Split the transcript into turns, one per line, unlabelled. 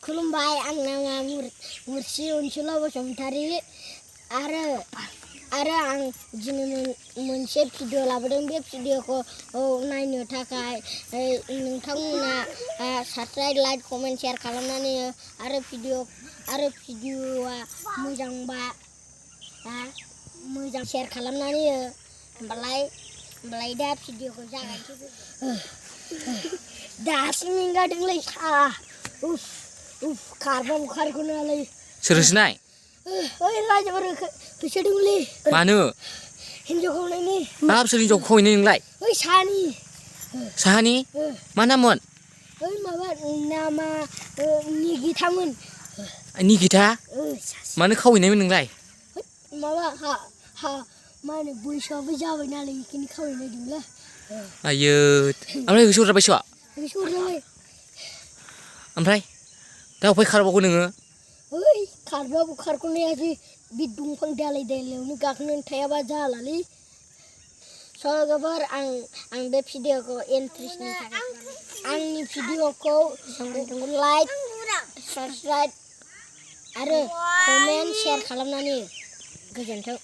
खुलुमबाय आं नामा मुर्सि अनसुला बसुमतारी आरो आं दिनै मोनसे भिडिअ लाबोदों बे भिडिअखौ नायनो थाखाय नोंथांमोना साबस्क्राइब लाइक कमेन्ट शेयार खालामनानै आरो भिडिअआ मोजांबा मोजां शेयार खालामनानै होमबालाय दा भिडिअखौ जागायनोसै दासो मेंगादोंलै खारबा बुखारगोनालै
सोरसिनाय
ओइ राजाफोर होसोदोंलै
मानो
हिन्जावखौ नायनो
हाब सोर हिन्जावखौ खहैनो नोंलाय
ओइ
साहानि मा नाममोन
ओइ माबा नामा निगिथामोन
निगिथा मानो खावहैनायमोन नोंलाय
माबा मा होनो बैसोआबो जाबाय नालाय बेखिनि खावहैनायदोंलै
आयो ओमफ्राय होसोहरजाबायस'
होसोहरजाबाय
ओमफ्राय दा अफाय खारबावगौ नोङो
ओइ खारबाबो खारख'नो हायासै बे दंफां दालायावनो गाखोनानै थायाबा जालालै सल'गाफोर आं बे भिडिअखौ इन्ट्रेस्टनि थाखाय आंनि भिडिअखौ लाइक साबस्क्राइब आरो कमेन्ट शेयार खालामनानै गोजोन्थों।